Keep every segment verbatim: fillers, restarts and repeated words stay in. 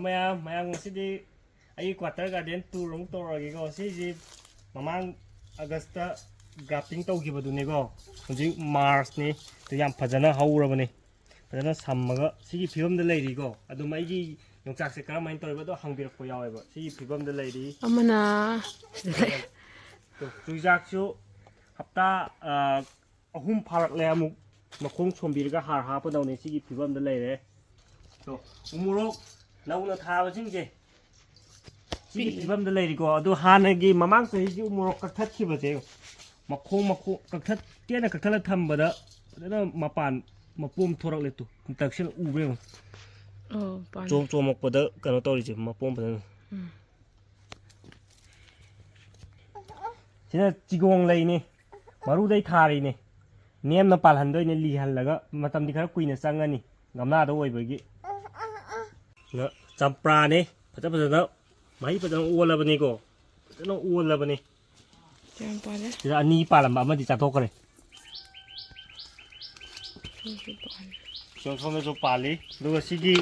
ꯃꯌꯥꯝ ꯃꯌꯥꯝ ꯉꯁꯤꯗꯤ ꯑꯩꯒꯤ quarter garden tour ꯑꯃꯨꯛ ꯇꯧꯔꯛꯑꯒꯦꯀꯣ꯫ ꯁꯤꯁꯤ ꯃꯃꯥꯡ August ꯇ grafting ꯇꯧꯈꯤꯕꯗꯨꯅꯦꯀꯣ꯫ ꯍꯧꯖꯤꯛ March ꯅꯤ꯫ ꯑꯗꯨ ꯌꯥꯝ ꯐꯖꯅ ꯍꯧꯔꯕꯅꯦ꯫ ꯐꯖꯅ ꯁꯝꯃꯒ ꯁꯤꯒꯤ ꯐꯤꯕꯝꯗ ꯂꯩꯔꯤꯀꯣ꯫ ꯑꯗꯨꯝ ꯑꯩꯒꯤ ꯌꯣꯡꯆꯥꯛꯁꯦ ꯀꯔꯝꯍꯥꯏꯅ ꯇꯧꯔꯤꯕ ꯑꯗꯣ ꯍꯪꯕꯤꯔꯛꯄ ꯌꯥꯎꯋꯦꯕ꯫ ꯁꯤꯒꯤ ꯐꯤꯕꯝꯗ ꯂꯩꯔꯤ꯫ ꯑꯃꯅ ꯁꯤꯗ ꯂꯩ꯫ ꯇꯣ, ꯆꯨꯖꯥꯛꯁꯨ ꯍꯞꯇꯥ ꯑ, ꯑꯍꯨꯝ ꯐꯥꯔꯛꯂꯦ꯫ ꯑꯃꯨꯛ ꯃꯈꯣꯡ ꯁꯣꯝꯕꯤꯔꯒ ꯍꯥꯔ ꯍꯥꯞꯄꯗꯧꯅꯦ꯫ ꯁꯤꯒꯤ ꯐꯤꯕꯝꯗ ꯂꯩꯔꯦ꯫ ꯇꯣ, ꯎꯃꯣꯔꯣꯛ ꯅꯧꯅ ꯊꯥꯕꯁꯤꯡꯁꯦ ꯁꯤꯒꯤ ꯄꯤꯛꯏ꯫ ꯐꯤꯕꯝꯗ ꯂꯩꯔꯤꯀꯣ꯫ ꯑꯗꯨ ꯍꯥꯟꯅꯒꯤ ꯃꯃꯥꯡ ꯆꯍꯤꯒꯤ ꯎꯃꯣꯔꯣꯛ ꯀꯛꯊꯠꯈꯤꯕꯁꯦ ꯃꯈꯣꯡ ꯃꯈꯣꯡ ꯀꯛꯊꯠ ꯇꯦꯟꯅ ꯀꯛꯊꯠꯂ ꯊꯝꯕꯗ ꯐꯖꯅ ꯃꯄꯥꯟ ꯃꯄꯣꯝ ꯊꯣꯔꯛꯂꯦ꯫ ꯇꯨ ꯇꯛꯁꯤꯅ ꯎꯕ꯭ꯔꯥ ꯌꯦꯡꯉꯣ꯫ ꯑꯣ, ꯄꯥꯜꯂꯦ꯫ ꯆꯣꯝ ꯆꯣꯝꯃꯛꯄꯗ ꯀꯩꯅꯣ ꯇꯧꯔꯤꯁꯦ ꯃꯄꯣꯝ ꯐꯖꯅ꯫ ꯎꯝ꯫ ꯁꯤꯅ ꯆꯤꯒꯣꯡ ꯂꯩꯅꯤ꯫ ꯃꯔꯨꯗꯩ ꯊꯥꯔꯤꯅꯤ꯫ ꯅꯦꯝꯅ ꯄꯥꯜꯍꯟꯗꯣꯏꯅꯦ ꯂꯤꯍꯜꯂꯒ꯫ ꯃꯇꯝꯗꯤ ꯈꯔ ꯀꯨꯏꯅ ꯆꯪꯉꯅꯤ ꯒꯝꯂꯥꯗ ꯑꯣꯏꯕꯒꯤ꯫ ꯑꯗ ꯆꯝꯄ꯭ꯔꯥꯅꯦ꯫ ꯐꯖ ꯐꯖꯅ ꯃꯍꯩ ꯐꯖꯅ ꯑꯣꯜꯂꯕꯅꯤꯀꯣ꯫ ꯐꯖꯅ ꯑꯣꯜꯂꯕꯅꯤ꯫ ꯌꯥꯝ ꯄꯥꯜꯂꯦ꯫ ꯁꯤꯗ ꯑꯅꯤ ꯄꯥꯜꯂꯝꯕ ꯑꯃꯗꯤ ꯆꯥꯊꯣꯛꯈ꯭ꯔꯦ꯫ ꯁꯤꯁꯨ ꯄꯥꯜꯂꯦ꯫ ꯁꯣꯝ-, ꯁꯣꯝꯗꯁꯨ ꯄꯥꯜꯂꯤ꯫ ꯑꯗꯨꯒ ꯁꯤꯒꯤ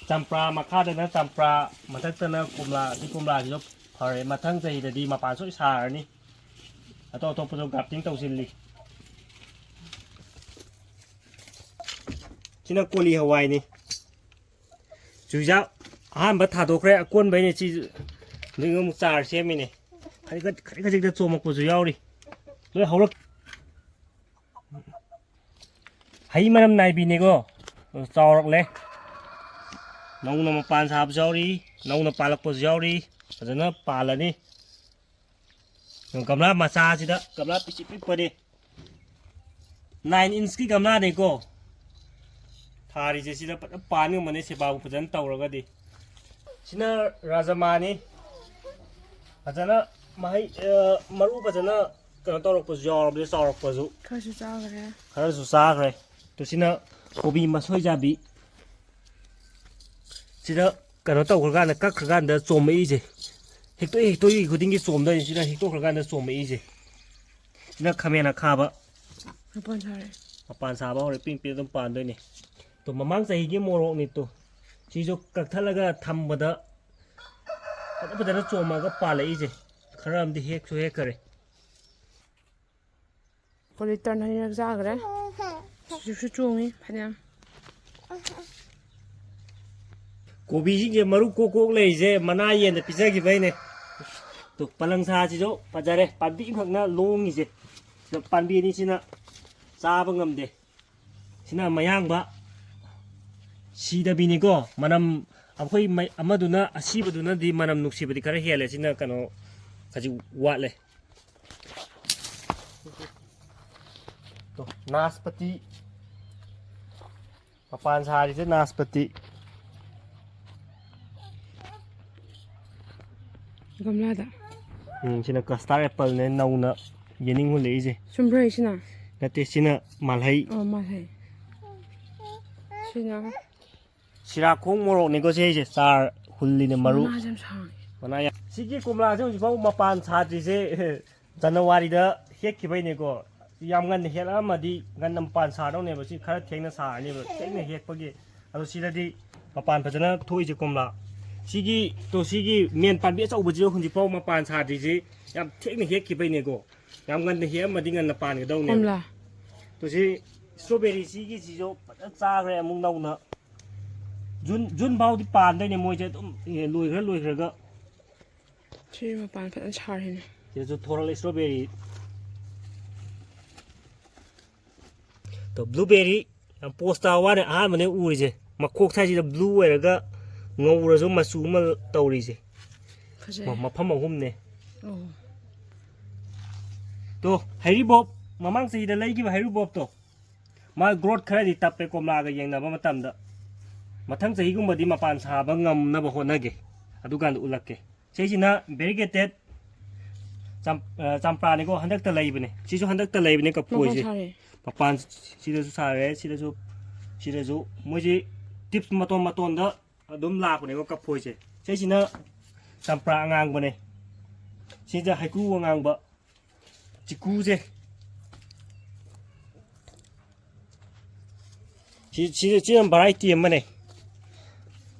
ꯆꯝꯄ꯭ꯔꯥ ꯃꯈꯥꯗꯅ ꯆꯝꯄ꯭ꯔꯥ, ꯃꯊꯛꯇꯅ ꯀꯣꯝꯂꯥ꯫ ꯁꯤ ꯀꯣꯝꯂꯥꯁꯤꯁꯨ ꯐꯔꯦ꯫ ꯃꯊꯪ ꯆꯍꯤꯗꯗꯤ ꯃꯄꯥꯟ ꯁꯣꯏ ꯁꯥꯔꯅꯤ꯫ ꯑꯇꯣꯞ ꯑꯇꯣꯞꯄꯁꯨ grafting ꯇꯧꯁꯤꯜꯂꯤ꯫ ꯁꯤꯅ ꯀꯣꯂꯤ ꯍꯋꯥꯏꯅꯤ꯫ ꯆꯨꯖꯥꯛ ꯑꯍꯥꯟꯕ ꯊꯥꯗꯣꯛꯈ꯭ꯔꯦ꯫ ꯑꯀꯣꯟꯕꯩꯅꯦ ꯁꯤ꯫ ꯑꯗꯨꯒ ꯑꯃꯨꯛ ꯆꯥꯔ ꯁꯦꯝꯃꯤꯅꯦ꯫ ꯈꯖꯤꯛ ꯈꯖꯤꯛ, ꯈꯖꯤꯛ ꯈꯖꯤꯛꯇ ꯆꯣꯝꯃꯛꯄꯁꯨ ꯌꯥꯎꯔꯤ꯫ ꯂꯣꯏ ꯍꯧꯔꯛ-, ꯍꯩ ꯃꯅꯝ ꯅꯥꯏꯕꯤꯅꯦꯀꯣ꯫ ꯆꯥꯎꯔꯛꯂꯦ꯫ ꯅꯧꯅ ꯃꯄꯥꯟ ꯁꯥꯕꯁꯨ ꯌꯥꯎꯔꯤ, ꯅꯧꯅ ꯄꯥꯜꯂꯛꯄꯁꯨ ꯌꯥꯎꯔꯤ꯫ ꯐꯖꯅ ꯄꯥꯜꯂꯅꯤ꯫ ꯒꯝꯂꯥ ꯃꯆꯥꯁꯤꯗ, ꯒꯝꯂꯥ ꯄꯤꯁꯤꯛ ꯄꯤꯛꯄꯅꯤ꯫ Nine inch ꯀꯤ ꯒꯝꯂꯥꯅꯤꯀꯣ ꯊꯥꯔꯤꯁꯦ꯫ ꯁꯤꯗ ꯐꯖꯅ ꯄꯥꯟ ꯉꯝꯃꯅꯤ, ꯁꯦꯕꯥꯕꯨ ꯐꯖꯅ ꯇꯧꯔꯒꯗꯤ꯫ ꯁꯤꯅ ꯔꯥꯖꯃꯥꯅꯤ꯫ ꯐꯖꯅ ꯃꯍꯩ, ꯑ, ꯃꯔꯨ ꯐꯖꯅ ꯀꯩꯅꯣ ꯇꯧꯔꯛꯄꯁꯨ ꯌꯥꯎꯔꯕꯅꯤ, ꯆꯥꯎꯔꯛꯄꯁꯨ꯫ ꯈꯔꯁꯨ ꯆꯥꯈ꯭ꯔꯦ꯫ ꯈꯔꯁꯨ ꯆꯥꯈ꯭ꯔꯦ꯫ ꯑꯗꯨ ꯁꯤꯅ ꯀꯣꯕꯤ ꯃꯁꯣꯏ ꯆꯥꯕꯤ꯫ ꯁꯤꯗ ꯀꯩꯅꯣ ꯇꯧꯈ꯭ꯔꯀꯥꯟꯗ, ꯀꯛꯈ꯭ꯔꯀꯥꯟꯗ ꯆꯣꯝꯃꯛꯏꯁꯦ꯫ ꯍꯦꯛꯇꯣꯛꯏ, ꯍꯦꯛꯇꯣꯛꯏ ꯈꯨꯗꯤꯡꯒꯤ ꯆꯣꯝꯗꯣꯏꯅꯤ꯫ ꯁꯤꯅ ꯍꯦꯛꯇꯣꯛꯈ꯭ꯔꯀꯥꯟꯗ ꯆꯣꯝꯃꯛꯏꯁꯦ꯫ ꯁꯤꯅ ꯈꯥꯃꯦꯟ ꯑꯈꯥꯕ꯫ ꯃꯄꯥꯟ ꯁꯥꯔꯦ꯫ ꯃꯄꯥꯟ ꯁꯥꯕ ꯍꯧꯔꯦ, ꯄꯤꯡ ꯄꯤꯡ ꯑꯗꯨꯝ ꯄꯥꯟꯗꯣꯏꯅꯤ꯫ ꯇꯣ, ꯃꯃꯥꯡ ꯆꯍꯤꯒꯤ ꯃꯣꯔꯣꯛꯅꯤ ꯇꯣ꯫ ꯁꯤꯁꯨ ꯀꯛꯊꯠꯂꯒ ꯊꯝꯕꯗ ꯐꯖ ꯐꯖꯅ ꯆꯣꯝꯃꯒ ꯄꯥꯜꯂꯛꯏꯁꯦ꯫ ꯈꯔ ꯑꯃꯗꯤ ꯍꯦꯛꯁꯨ ꯍꯦꯛꯈꯔꯦ꯫ ꯄꯣꯂꯤꯇꯔꯟ ꯑꯅꯤꯔꯛ ꯆꯥꯈ꯭ꯔꯦ꯫ ꯆꯨꯁꯨ ꯆꯣꯡꯉꯤ ꯐꯅꯌꯥꯝ꯫ ꯀꯣꯕꯤꯁꯤꯡꯁꯦ ꯃꯔꯨ ꯀꯣꯛ ꯀꯣꯛ ꯂꯩꯔꯤꯁꯦ ꯃꯅꯥ ꯌꯦꯟꯗ ꯄꯤꯖꯈꯤꯕꯩꯅꯦ꯫ ꯇꯨ, ꯄꯂꯪ ꯁꯥꯁꯤꯁꯨ ꯐꯖꯔꯦ, ꯄꯥꯝꯕꯤ ꯑꯃꯈꯛꯅ ꯂꯣꯡꯉꯤꯁꯦ꯫ ꯁꯤꯗ ꯄꯥꯝꯕꯤ ꯑꯅꯤꯁꯤꯅ ꯆꯥꯕ ꯉꯝꯗꯦ꯫ ꯁꯤꯅ ꯃꯌꯥꯡꯕ ꯁꯤꯗꯕꯤꯅꯤꯀꯣ꯫ ꯃꯅꯝ, ꯑꯩꯈꯣꯏ ꯃꯩ-, ꯑꯃꯗꯨꯅ, ꯑꯁꯤꯕꯗꯨꯅꯗꯤ ꯃꯅꯝ ꯅꯨꯡꯁꯤꯕꯗꯤ ꯈꯔ ꯍꯦꯜꯂꯦ꯫ ꯁꯤꯅ ꯀꯩꯅꯣ ꯈꯖꯤꯛ ꯋꯥꯠꯂꯦ꯫ ꯇꯣ, ꯅꯥꯁꯄꯇꯤ꯫ ꯃꯄꯥꯟ ꯁꯥꯔꯤꯁꯦ ꯅꯥꯁꯄꯇꯤ꯫ ꯒꯝꯂꯥꯗ꯫ ꯎꯝ, ꯁꯤꯅ custard appleꯅꯦ, ꯅꯧꯅ ꯌꯦꯅꯤꯡ ꯍꯨꯜꯂꯛꯏꯁꯦ꯫ ꯆꯨꯝꯕ꯭ꯔꯥ ꯁꯤꯅ? ꯅꯠꯇꯦ, ꯁꯤꯅ ꯃꯥꯜꯍꯩ꯫ ꯑꯣ, ꯃꯥꯜꯍꯩ꯫ ꯁꯤꯅ? ꯁꯤꯔꯥꯈꯣꯡ ꯃꯣꯔꯣꯛꯅꯤꯀꯣ ꯁꯤ ꯍꯥꯏꯁꯦ, ꯆꯥꯔ ꯍꯨꯜꯂꯤꯅꯦ ꯃꯔꯨ꯫ ꯃꯅꯥꯁꯦ ꯌꯥꯝ ꯁꯥꯡꯉꯦ꯫ ꯃꯅꯥ ꯌꯥꯝ-, ꯁꯤꯒꯤ ꯀꯣꯝꯂꯥꯁꯦ ꯍꯧꯖꯤꯛꯐꯥꯎ ꯃꯄꯥꯟ ꯁꯥꯗ꯭ꯔꯤꯁꯦ꯫ ꯖꯅꯋꯥꯔꯤꯗ ꯍꯦꯛꯈꯤꯕꯩꯅꯦꯀꯣ꯫ ꯌꯥꯝ ꯉꯟꯅ ꯍꯦꯛꯂꯛꯑꯝꯃꯗꯤ ꯉꯟꯅ ꯃꯄꯥꯟ ꯁꯥꯗꯧꯅꯦꯕ꯫ ꯁꯤ ꯈꯔ ꯊꯦꯡꯅ ꯁꯥꯔꯅꯦꯕ, ꯊꯦꯡꯅ ꯍꯦꯛꯄꯒꯤ꯫ ꯑꯗꯣ ꯁꯤꯗꯗꯤ ꯃꯄꯥꯟ ꯐꯖꯅ ꯊꯣꯛꯏꯁꯦ ꯀꯣꯝꯂꯥ꯫ ꯁꯤꯒꯤ, ꯇꯣ, ꯁꯤꯒꯤ ꯃꯦꯟ ꯄꯥꯝꯕꯤ ꯑꯆꯧꯕꯁꯤꯗ ꯍꯧꯖꯤꯛꯐꯥꯎ ꯃꯄꯥꯟ ꯁꯥꯗ꯭ꯔꯤꯁꯤ ꯌꯥꯝ ꯊꯦꯡꯅ ꯍꯦꯛꯈꯤꯕꯩꯅꯦꯀꯣ꯫ ꯌꯥꯝ ꯉꯟꯅ ꯍꯦꯛꯑꯝꯃꯗꯤ ꯉꯟꯅ ꯄꯥꯟꯒꯗꯧꯅꯦꯕ꯫ ꯀꯣꯝꯂꯥ꯫ ꯇꯣ, ꯁꯤ strawberry ꯁꯤꯒꯤꯁꯤꯁꯨ ꯐꯖꯅ ꯆꯥꯈ꯭ꯔꯦ ꯑꯃꯨꯛ ꯅꯧꯅ꯫ ꯖꯨꯟ, ꯖꯨꯟ ꯐꯥꯎꯗꯤ ꯄꯥꯟꯗꯣꯏꯅꯦ ꯃꯣꯏꯁꯦ ꯑꯗꯨꯝ, ꯑꯦ, ꯂꯣꯏꯈ꯭ꯔ ꯂꯣꯏꯈ꯭ꯔꯒ꯫ ꯁꯤ ꯃꯄꯥꯟ ꯐꯖꯅ ꯁꯥꯔꯤꯅꯦ꯫ ꯁꯤꯗꯁꯨ ꯊꯣꯔꯛꯂꯦ strawberry꯫ ꯇꯣ, blueberry ꯌꯥꯝ ꯄꯣꯁ ꯇꯥꯕ ꯋꯥꯅꯦ, ꯑꯍꯥꯟꯕꯅꯦ ꯎꯔꯤꯁꯦ꯫ ꯃꯈꯣꯛ ꯁꯥꯏꯁꯤꯗ blue ꯑꯣꯏꯔꯒ ꯉꯧꯔꯁꯨ ꯃꯆꯨ ꯑꯃ ꯇꯧꯔꯤꯁꯦ꯫ ꯐꯖꯩ꯫ ꯃ-, ꯃꯐꯝ ꯑꯍꯨꯝꯅꯦ꯫ ꯑꯣ꯫ ꯇꯣ, ꯍꯩꯔꯤꯕꯣꯞ, ꯃꯃꯥꯡ ꯆꯍꯤꯗ ꯂꯩꯈꯤꯕ ꯍꯩꯔꯤꯕꯣꯞꯇꯣ, ꯃꯥ growth ꯈꯔꯗꯤ ꯇꯞꯄꯦ ꯀꯣꯝꯂꯥꯒ ꯌꯦꯡꯅꯕ ꯃꯇꯝꯗ꯫ ꯃꯊꯪ ꯆꯍꯤꯒꯨꯝꯕꯗꯤ ꯃꯄꯥꯟ ꯁꯥꯕ ꯉꯝꯅꯕ ꯍꯣꯠꯅꯒꯦ, ꯑꯗꯨꯀꯥꯟꯗ ꯎꯠꯂꯛꯀꯦ꯫ ꯁꯤꯁꯤꯅ variegated ꯆꯝ-, ꯑ, ꯆꯝꯄ꯭ꯔꯥꯅꯤꯀꯣ, ꯍꯟꯗꯛꯇ ꯂꯩꯕꯅꯦ꯫ ꯁꯤꯁꯨ ꯍꯟꯗꯛꯇ ꯂꯩꯕꯅꯦ ꯃꯄꯥꯟ ꯀꯐꯣꯏꯁꯦ꯫ ꯁꯥꯔꯦ꯫ ꯃꯄꯥꯟ ꯁꯤꯗꯁꯨ ꯁꯥꯔꯦ, ꯁꯤꯗꯁꯨ, ꯁꯤꯗꯁꯨ꯫ ꯃꯣꯏꯁꯤ tips ꯃꯇꯣꯟ ꯃꯇꯣꯟꯗ ꯑꯗꯨꯝ ꯂꯥꯛꯄꯅꯦꯀꯣ ꯀꯐꯣꯏꯁꯦ꯫ ꯁꯤꯁꯤꯅ ꯆꯝꯄ꯭ꯔꯥ ꯑꯉꯥꯡꯕꯅꯦ꯫ ꯁꯤꯗ ꯍꯩꯀ꯭ꯔꯨ ꯑꯉꯥꯡꯕ꯫ ꯆꯤꯀꯨꯁꯦ꯫ ꯁꯤ, ꯁꯤ, ꯁꯤ ꯌꯥꯝ variety ꯑꯃꯅꯦ꯫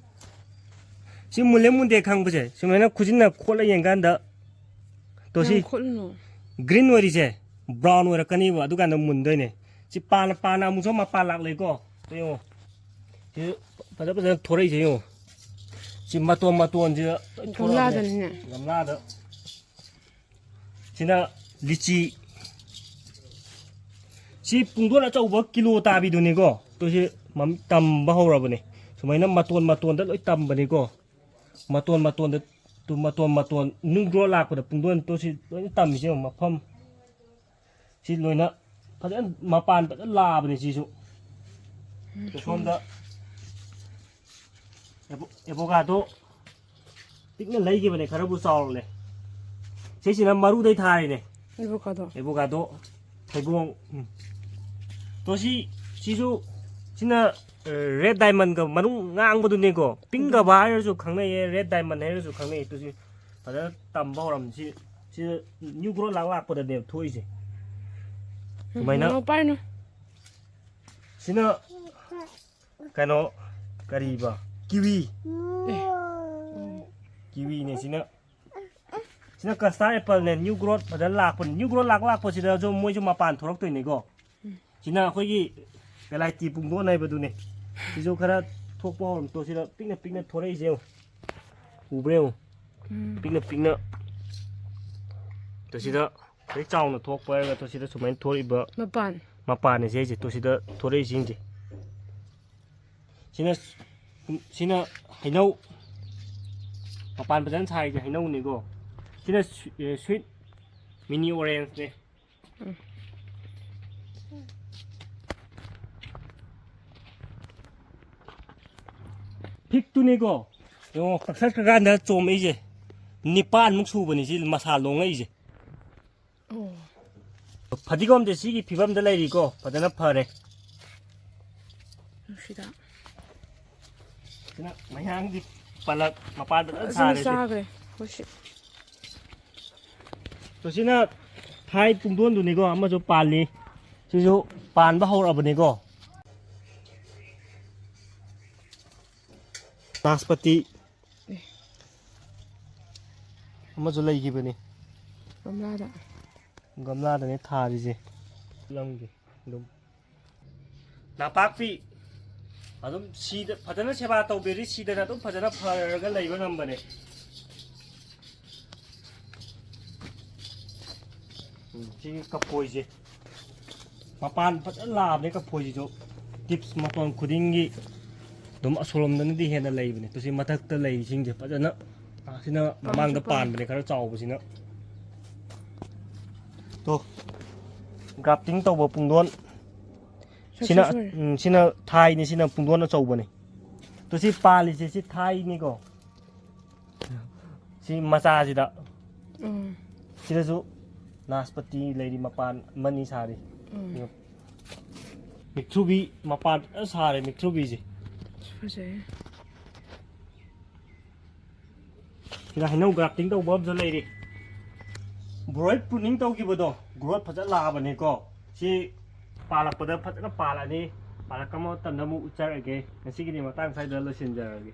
ꯁꯤ ꯃꯨꯜꯂꯦ ꯃꯨꯟꯗꯦ ꯈꯪꯕꯁꯦ ꯁꯨꯃꯥꯏꯅ ꯈꯨꯖꯤꯟꯅ ꯈꯣꯠꯂ ꯌꯦꯡꯀꯥꯟꯗ, ꯇꯣ ꯁꯤ ꯌꯥꯝ ꯈꯣꯠꯂꯨꯅꯨ꯫ Green ꯑꯣꯏꯔꯤꯁꯦ brown ꯑꯣꯏꯔꯛꯀꯅꯤꯕ, ꯑꯗꯨꯀꯥꯟꯗ ꯃꯨꯟꯗꯣꯏꯅꯦ꯫ ꯁꯤ ꯄꯥꯟꯅ ꯄꯥꯟꯅ ꯑꯃꯨꯛꯁꯨ ꯃꯄꯥꯟ ꯂꯥꯛꯂꯦꯀꯣ꯫ ꯇꯣ ꯌꯦꯡꯉꯣ꯫ ꯁꯤ ꯐꯖ ꯐꯖꯅ ꯊꯣꯔꯛꯏꯁꯦ ꯌꯦꯡꯉꯣ꯫ ꯁꯤ ꯃꯇꯣꯟ ꯃꯇꯣꯟꯁꯤꯗ ꯂꯣꯏ ꯊꯣꯔꯛꯑꯕꯅꯦ꯫ ꯒꯝꯂꯥꯗꯅꯤꯅꯦ꯫ ꯒꯝꯂꯥꯗ꯫ ꯁꯤꯅ ꯂꯤꯆꯤ꯫ ꯁꯤ ꯄꯨꯡꯗꯣꯟ ꯑꯆꯧꯕ ꯀꯤꯂꯣ ꯇꯥꯕꯤꯗꯨꯅꯤꯀꯣ꯫ ꯇꯣ ꯁꯤ ꯃꯝ-, ꯇꯝꯕ ꯍꯧꯔꯕꯅꯦ꯫ ꯁꯨꯃꯥꯏꯅ ꯃꯇꯣꯟ ꯃꯇꯣꯟꯗ ꯂꯣꯏ ꯇꯝꯕꯅꯤꯀꯣ꯫ ꯃꯇꯣꯟ ꯃꯇꯣꯟꯗ, ꯇꯨ ꯃꯇꯣꯟ ꯃꯇꯣꯟ new growth ꯂꯥꯛꯄꯗ ꯄꯨꯡꯗꯣꯟ ꯇꯣ ꯁꯤ ꯂꯣꯏꯅ ꯇꯝꯃꯤꯁꯦ ꯌꯦꯡꯉꯣ, ꯃꯐꯝ꯫ ꯁꯤ ꯂꯣꯏꯅ ꯐꯖꯅ ꯃꯄꯥꯟ ꯐꯖꯅ ꯂꯥꯕꯅꯦ ꯁꯤꯁꯨ꯫ ꯁꯣꯝꯗ ꯑꯦꯕꯣ-, ꯑꯦꯕꯣꯀꯥꯗꯣ ꯄꯤꯛꯅ ꯂꯩꯈꯤꯕꯅꯦ, ꯈꯔꯕꯨ ꯆꯥꯎꯔꯕꯅꯦ꯫ ꯁꯤꯁꯤꯅ ꯃꯔꯨꯗꯩ ꯊꯥꯔꯤꯅꯦ꯫ ꯑꯦꯕꯣꯀꯥꯗꯣ꯫ ꯑꯦꯕꯣꯀꯥꯗꯣ ꯊꯩꯕꯣꯡ꯫ ꯎꯝ꯫ ꯇꯣ ꯁꯤ, ꯁꯤꯁꯨ, ꯁꯤꯅ, ꯑ, red diamondꯒ ꯃꯅꯨꯡ ꯉꯥꯡꯕꯗꯨꯅꯦꯀꯣ꯫ Pinkꯒꯕ ꯍꯥꯏꯔꯁꯨ ꯈꯪꯅꯩꯌꯦ, red diamond ꯍꯥꯏꯔꯁꯨ ꯈꯪꯅꯩꯌꯦ꯫ ꯇꯣ ꯁꯤ ꯐꯖꯅ ꯇꯝꯕ ꯍꯧꯔꯝꯅꯤ꯫ ꯁꯤ, ꯁꯤ new growth ꯂꯥꯛ ꯂꯥꯛꯄꯗꯅꯦꯕ ꯊꯣꯛꯏꯁꯦ꯫ ꯁꯨꯃꯥꯏꯅ꯫ ꯎꯝ, ꯄꯥꯏꯅꯨ꯫ ꯁꯤꯅ ꯀꯩꯅꯣ, ꯀꯔꯤꯕ? Kiwi꯫ ꯑꯦ꯫ Kiwiꯅꯦ ꯁꯤꯅ꯫ ꯁꯤꯅ custard appleꯅꯦ, new growth ꯐꯖꯅ ꯂꯥꯛꯄꯅꯤ꯫ New growth ꯂꯥꯛ ꯂꯥꯛꯄꯁꯤꯗꯁꯨ ꯃꯣꯏꯁꯨ ꯃꯄꯥꯟ ꯊꯣꯛꯂꯛꯇꯣꯏꯅꯤꯀꯣ꯫ ꯁꯤꯅ ꯑꯩꯈꯣꯏꯒꯤ ꯚꯦꯂꯥꯏꯇꯤ ꯄꯨꯡꯗꯣꯟ ꯍꯥꯏꯕꯗꯨꯅꯦ꯫ ꯁꯤꯁꯨ ꯈꯔ ꯊꯣꯛꯄ ꯍꯧꯔꯝ ꯇꯣ ꯁꯤꯗ ꯄꯤꯛꯅ ꯄꯤꯛꯅ ꯊꯣꯔꯛꯏꯁꯦ ꯌꯦꯡꯉꯨ꯫ ꯎꯕ꯭ꯔꯥ ꯌꯦꯡꯉꯨ꯫ ꯎꯝ꯫ ꯄꯤꯛꯅ ꯄꯤꯛꯅ꯫ ꯇꯣ ꯁꯤꯗ ꯈꯔ ꯆꯥꯎꯅ ꯊꯣꯛꯄ ꯍꯥꯏꯔꯒ ꯇꯣ ꯁꯤꯗ ꯁꯨꯃꯥꯏꯅ ꯊꯣꯛꯏꯕ ꯃꯄꯥꯟ꯫ ꯃꯄꯥꯟꯅꯦ ꯁꯤ ꯍꯥꯏꯁꯦ꯫ ꯇꯣ ꯁꯤꯗ ꯊꯣꯔꯛꯏꯁꯤꯡꯁꯦ꯫ ꯁꯤꯅ, ꯁꯤꯅ ꯍꯩꯅꯧ꯫ ꯃꯄꯥꯟ ꯐꯖꯅ ꯁꯥꯔꯤꯁꯦ ꯍꯩꯅꯧꯅꯤꯀꯣ꯫ ꯁꯤꯅ ꯁ꯭ꯋꯤ-, ꯑꯦ, sweet mini orangeꯅꯦ꯫ ꯎꯝ꯫ ꯐꯤꯛꯇꯨꯅꯤꯀꯣ꯫ ꯌꯦꯡꯉꯣ, ꯀꯛꯊꯠꯈ꯭ꯔꯀꯥꯟꯗ ꯆꯣꯝꯃꯛꯏꯁꯦ꯫ ꯅꯤꯄꯥꯟꯃꯨꯛ ꯁꯨꯕꯅꯤ ꯁꯤ ꯃꯁꯥ ꯂꯣꯡꯉꯛꯏꯁꯦ꯫ ꯑꯣ꯫ ꯐꯗꯤꯒꯣꯝꯁꯦ ꯁꯤꯒꯤ ꯐꯤꯕꯝꯗ ꯂꯩꯔꯤꯀꯣ, ꯐꯖꯅ ꯐꯔꯦ꯫ ꯅꯨꯡꯁꯤꯗ꯫ ꯁꯤꯅ ꯃꯌꯥꯡꯒꯤ ꯄꯂꯛ ꯃꯄꯥꯟꯗ ꯐꯖꯅ ꯑꯁꯤꯅ ꯁꯥꯔꯦ ꯁꯤ꯫ ꯆꯥꯈ꯭ꯔꯦ꯫ ꯍꯣꯏ ꯁꯤ꯫ ꯇꯣ ꯁꯤꯅ ꯊꯥꯏ ꯄꯨꯡꯗꯣꯟꯗꯨꯅꯤꯀꯣ, ꯑꯃꯁꯨ ꯄꯥꯜꯂꯤ꯫ ꯁꯤꯁꯨ ꯄꯥꯟꯕ ꯍꯧꯔꯛꯑꯕꯅꯤꯀꯣ꯫ ꯅꯥꯁꯄꯇꯤ꯫ ꯑꯃꯁꯨ ꯂꯩꯈꯤꯕꯅꯤ꯫ ꯒꯝꯂꯥꯗ꯫ ꯒꯝꯂꯥꯗꯅꯦ ꯊꯥꯔꯤꯁꯦ꯫ ꯂꯝꯒꯤ ꯑꯗꯨꯝ ꯅꯥꯄꯥꯛꯄꯤ ꯑꯗꯨꯝ ꯁꯤꯗ ꯐꯖꯅ ꯁꯦꯕꯥ ꯇꯧꯕꯤꯔꯗꯤ ꯁꯤꯗꯅ ꯑꯗꯨꯝ ꯐꯖꯅ ꯐꯔꯒ ꯂꯩꯕ ꯉꯝꯕꯅꯦ꯫ ꯎꯝ, ꯁꯤꯒꯤ ꯀꯐꯣꯏꯁꯦ ꯃꯄꯥꯟ ꯐꯖꯅ ꯂꯥꯛꯑꯕꯅꯦ꯫ ꯀꯐꯣꯏꯁꯤꯁꯨ ꯇꯤꯞꯁ ꯃꯇꯣꯟ ꯈꯨꯗꯤꯡꯒꯤ ꯑꯗꯨꯝ ꯑꯁꯣꯝꯗꯅꯗꯤ ꯍꯦꯟꯅ ꯂꯩꯕꯅꯦ꯫ ꯇꯨ ꯁꯤ ꯃꯊꯛꯇ ꯂꯩꯔꯤꯁꯤꯡꯁꯦ ꯐꯖꯅ, ꯑꯁꯤꯅ ꯃꯃꯥꯡꯗ ꯄꯥꯟꯕꯅꯦ, ꯈꯔ ꯆꯥꯎꯕꯁꯤꯅ꯫ ꯇꯣ, ꯒ꯭ꯔꯥꯐꯇꯤꯡ ꯇꯧꯕ ꯄꯨꯡꯗꯣꯟ꯫ ꯁꯤꯅ, Success ꯑꯣꯏꯔꯦ꯫ ꯎꯝ, ꯁꯤꯅ ꯊꯥꯏꯅꯤ, ꯁꯤꯅ ꯄꯨꯡꯗꯣꯟ ꯑꯆꯧꯕꯅꯤ꯫ ꯇꯨ ꯁꯤ ꯄꯥꯜꯂꯤꯁꯦ ꯁꯤ ꯊꯥꯏꯅꯤꯀꯣ꯫ ꯁꯤ ꯃꯆꯥꯁꯤꯗ꯫ ꯎꯝ꯫ ꯁꯤꯗꯁꯨ ꯅꯥꯁꯄꯇꯤ ꯂꯩꯔꯤ, ꯃꯄꯥꯟ ꯑꯃꯅꯤ ꯁꯥꯔꯤ꯫ ꯎꯝ꯫ ꯃꯤꯛꯊ꯭ꯔꯨꯕꯤ ꯃꯄꯥꯟ ꯐꯖꯅ ꯁꯥꯔꯦ, ꯃꯤꯛꯊ꯭ꯔꯨꯕꯤꯁꯦ꯫ ꯐꯖꯩ꯫ ꯁꯤꯗ ꯍꯩꯅꯧ ꯒ꯭ꯔꯥꯐꯇꯤꯡ ꯇꯧꯕ ꯑꯃꯁꯨ ꯂꯩꯔꯤ꯫ ꯕ꯭ꯔꯣꯏ ꯄ꯭ꯔꯨꯅꯤꯡ ꯇꯧꯈꯤꯕꯗꯣ ꯒ꯭ꯔꯣꯠ ꯐꯖꯅ ꯂꯥꯛꯑꯕꯅꯤꯀꯣ꯫ ꯁꯤ ꯄꯥꯜꯂꯛꯄꯗ ꯐꯖꯅ ꯄꯥꯜꯂꯅꯤ꯫ ꯄꯥꯜꯂꯛꯄ ꯃꯇꯝꯗ ꯑꯃꯨꯛ ꯎꯠꯆꯔꯒꯦ꯫ ꯉꯁꯤꯒꯤꯗꯤ ꯃꯇꯥꯡ ꯁ꯭ꯋꯥꯏꯗ ꯂꯣꯏꯁꯤꯟꯖꯔꯒꯦ꯫